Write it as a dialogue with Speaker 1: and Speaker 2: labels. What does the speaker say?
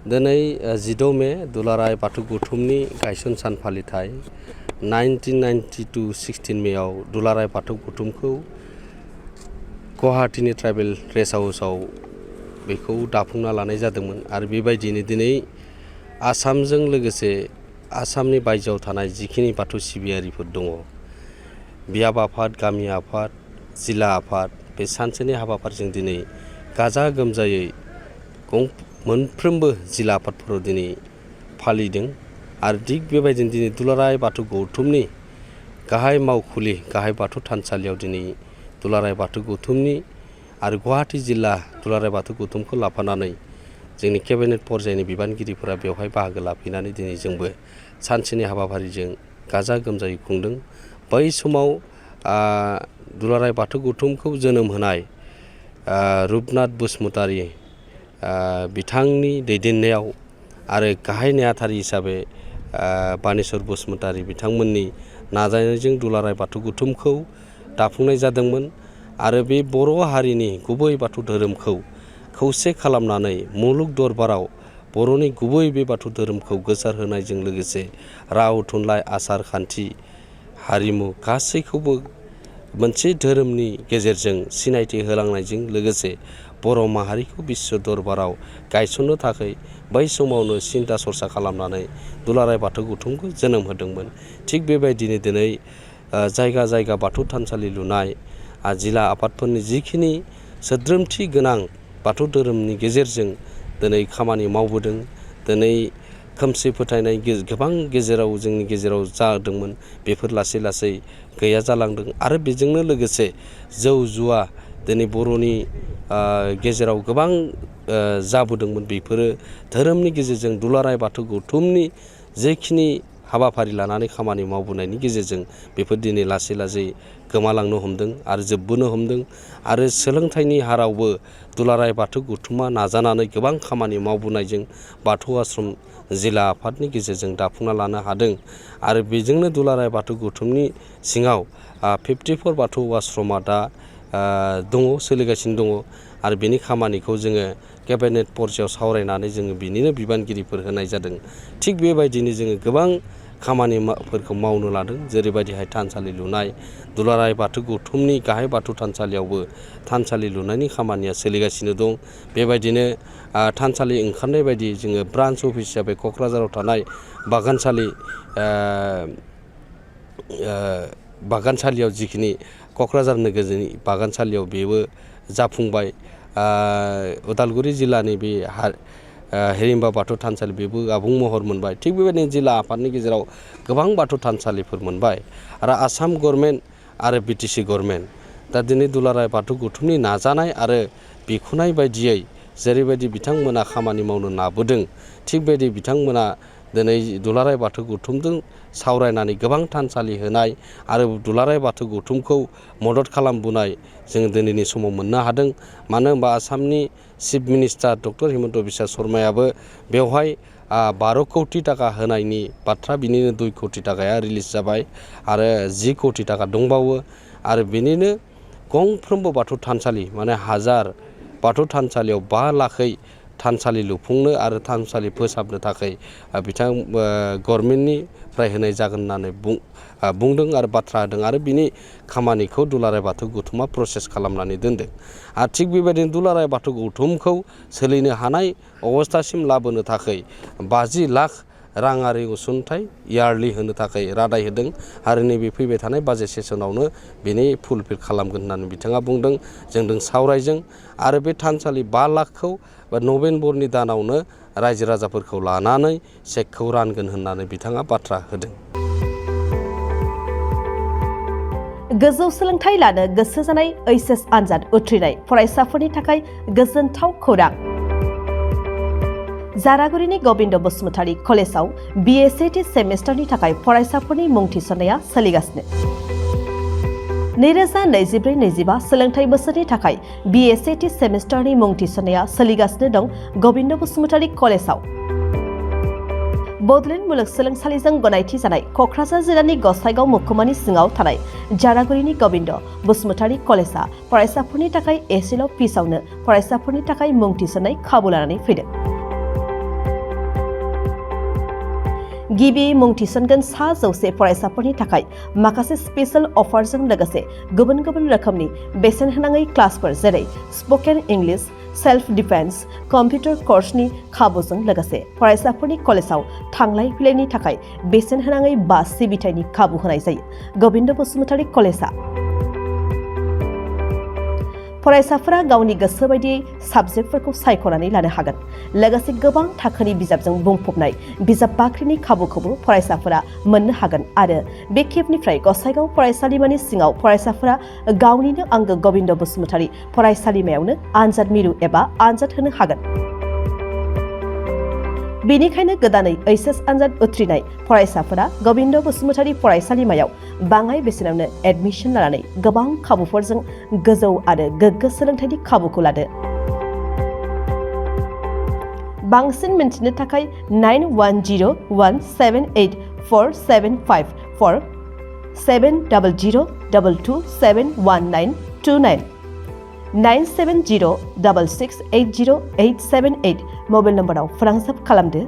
Speaker 1: दिनै 16 मे दुलाराय बाथौ गौथुमनि गायसन सान फालिथाय 1992-16 मेआव दुलाराय बाथौ गौथुमखौ गुवाहाटीनि ट्राइबेल रेस्ट हाउसआव बेखौ दाफुंना लानाय जादोंमोन आरो बेबायदिनो दिनै आसामजों लोगोसे आसामनि बायजोआव थानाय जिखिनि बाथौ सिबियारिफोर दङ बियाब आफाद गामि आफाद जिल्ला आफाद बे सानसेनि हाबाफारिजों दिनै गाजा गोमजायै मोनफ्रोमबो जिल्ला आफादफोराव दिनै फालिदों आरो थिग बेबायदिनो दिनै दुलाराय बाथौ गौथुमनि गाहाय मावखुलि गाहाय बाथौ थानसालियाव दिनै दुलाराय बाथौ गौथुमनि आरो गुवाहाटी जिल्ला दुलाराय बाथौ गौथुमखौ लाफानानै जोंनि केबिनेट पर्यायनि बिबानगिरिफोरा बेवहाय बाहागो लाफैनानै दिनै जोंबो सानसेनि हाबाफारिजों गाजा गोमजायै खुंदों। बै समाव दुलाराय बाथौ गौथुमखौ जोनोम होनाय रुपनाथ बसुमतारी बिथांनि दैदेननायाव आरो गाहाय नेहाथारि हिसाबै बानेश्वर बसुमतारी बिथांमोननि नाजानायजों दुलाराय बाथौ गौथुमखौ दाफुंनाय जादोंमोन आरो बे बर' हारिनि गुबै बाथौ धोरोमखौ खौसे खालामनानै मुलुग दरबाराव बर'नि गुबै बे बाथौ धोरोमखौ गोसारहोनायजों लोगोसे राव थुनलाइ आसार खान्थि हारिमु गासैखौबो मोनसे धोरोमनि गेजेरजों सिनायथि होलांनायजों लोगोसे बर' माहारिखौ बिश्व दरबाराव गायसननो थाखाय बै समावनो सिन्था सरसा खालामनानै दुलाराय बाथौ गौथुमखौ जोनोम होदोंमोन। थिग बेबायदिनो दिनै जायगा जायगा बाथौ थानसालि लुनाय जिल्ला आफादफोरनि जिखिनि सोद्रोमथि गोनां बाथौ धोरोमनि गेजेरजों दिनै खामानि मावबोदों। दिनै खोमसि फोथायनाय गोबां गेजेराव जोंनि गेजेराव जादोंमोन बेफोर लासै लासै गैया जालांदों आरो बेजोंनो लोगोसे जौ जुवा दिनै बर'नि गेजेराव गोबां जाबोदोंमोन बेफोरो धोरोमनि गेजेरजों दुलाराय बाथौ गौथुमनि जेखिनि हाबाफारि लानानै खामानि मावबोनायनि गेजेरजों बेफोर दिनै लासै लासै गोमालांनो हमदों आरो जोबबोनो हमदों आरो सोलोंथाइनि हारावबो दुलाराय बाथौ गौथुमा नाजानानै गोबां खामानि मावबोनायजों बाथौ आश्रम जिल्ला आफादनि गेजेरजों दाफुंना लानो हादों आरो बेजोंनो दुलाराय बाथौ गौथुमनि सिङाव 54 बाथौ आश्रमा दा दङ सोलिगासिनो दङ आरो बेनि खामानिखौ जोङो केबिनेट पर्यायाव सावरायनानै जोङो बिनिनो बिबानगिरिफोर होनाय जादों। थिग बेबायदिनो जोङो गोबां खामानिफोरखौ मावनो लादों जेरैबायदिहाय थानसालि लुनाय दुलाराय बाथौ गौथुमनि गाहाय बाथौ थानसालियावबो थानसालि लुनायनि खामानिया सोलिगासिनो दं। बेबायदिनो थानसालि ओंखारनाय बायदि जोङो ब्रान्च अफिस हिसाबै क'क्राझाराव थानाय बागानसालियाव जिखिनि क'क्राझार नोगोरनि बागानसालियाव बेबो जाफुंबाय। उदालगुरि जिल्लानि बे हिरिम्बा बाथौ थानसालि बेबो आबुं महर मोनबाय। थिग बेबायदिनो जिल्ला आफादनि गेजेराव गोबां बाथौ थानसालिफोर मोनबाय आरो आसाम गभर्नमेन्ट आरो BTC गभर्नमेन्ट दा दिनै दुलाराय बाथौ गौथुमनि नाजानाय आरो बिखुनाय बायदियै जेरैबायदि बिथांमोना खामानि मावनो नाबोदों थिग बेबायदि बिथांमोना दिनै दुलाराय बाथौ गौथुमजों सावरायनानै गोबां थानसालि होनाय आरो दुलाराय बाथौ गौथुमखौ मदद खालामबोनाय जों दिनैनि समाव मोननो हादों। मानो होनबा आसामनि chief minister doctor Himanta Biswa शर्मायाबो बेवहाय 12 कौटि टाका होनायनि बाथ्रा बिनिनो 2 कौटि टाकाया रिलिज जाबाय आरो 10 कौटि टाका दंबावो आरो बिनिनो गंफ्रोमबो बाथौ थानसालि माने 1000 बाथौ थानसालियाव 5 लाखै थानसालि लुफुंनो आरो थानसालि फोसाबनो थाखाय गभर्नमेन्टनिफ्राय होनाय जागोन होननानै बुंदों आरो बाथ्रा होदों आरो बिनि खामानिखौ दुलाराय बाथौ गौथुमा प्रसेस खालामनानै दोनदों आरो थिग बेबायदिनो दुलाराय बाथौ गौथुमखौ सोलिनो हानाय अबस्थासिम लाबोनो थाखाय 50 लाख राङारि अनसुंथाइ यारलि होनो थाखाय रादाय होदों आरो नैबे फैबाय थानाय बाजेट सेसनावनो बेनि फुलफिल खालामगोन होननानै बिथाङा बुंदों। जोंजों सावरायजों आरो बे थानसालि 5 लाखखौ नभेम्बरनि दानावनो रायजो राजाफोरखौ लानानै चेकखौ रानगोन होननानै बिथाङा बाथ्रा होदों।
Speaker 2: गोजौ सोलोंथाइ लानो गोसो जानाय HS आनजाद उथ्रिनाय फरायसाफोरनि थाखाय गोजोनथाव खौरां। जारागुरिनि गबिन्द बसुमतारी कलेजाव BSc सेमेस्टारनि थाखाय फरायसाफोरनि मुं थिसननाया सोलिगासिनो। 2024-25 सोलोंथाइ बोसोरनि थाखाय BSc सेमेस्टारनि मुं थिसननाया सोलिगासिनो दं गबिन्द बसुमतारी कलेजाव। बड'लेण्ड मुलुगसोलोंसालिजों गनायथि जानाय क'क्राझार जिल्लानि गसाइगाव महकुमानि सिङाव थानाय जारागुरिनि गबिन्द बसुमतारी कलेजा फरायसाफोरनि थाखाय एसेल' फिसावनो फरायसाफोरनि थाखाय मुं थिसननाय खाबु लानानै फैदों। गिबि मुं थिसनगोन 100 फरायसाफोरनि थाखाय माखासे स्पेशल अफारजों लोगोसे गुबुन गुबुन रोखोमनि बेसेन होनाङै क्लासफोर जेरै spoken English, self defence, computer कर्सनि खाबुजों लोगोसे फरायसाफोरनि कलेजाव थांलाय फैलायनि थाखाय बेसेन होनाङै बास सिबिथायनि खाबु होनाय जायो। गोविन्द बसुमतारी कलेजा फरायसाफोरा गावनि गोसो बायदियै साबजेक्टफोरखौ सायख'नानै लानो हागोन। लोगोसे गोबां थाखोनि बिजाबजों बुंफबनाय बिजाब बाख्रिनि खाबुखौबो फरायसाफोरा मोननो हागोन आरो बे खेबनिफ्राय गसाइगाव फरायसालिमानि सिङाव फरायसाफोरा गावनिनो आंगो गोविन्द बसुमतारी फरायसालिमायावनो आनजाद मिरु एबा आनजाद होनो हागोन। बेनिखायनो गोदानै HS आनजाद उथ्रिनाय फरायसाफोरा गोविन्द बसुमतारी फरायसालिमायाव बाङाय बेसेनावनो एडमिसन लानानै गोबां खाबुफोरजों गोजौ आरो गोग्गो सोलोंथाइनि खाबुखौ लादो। बांसिन मिन्थिनो थाखाय 9101784754 7002271929 970668087 मबाइल नम्बराव फोनांजाब खालामदो।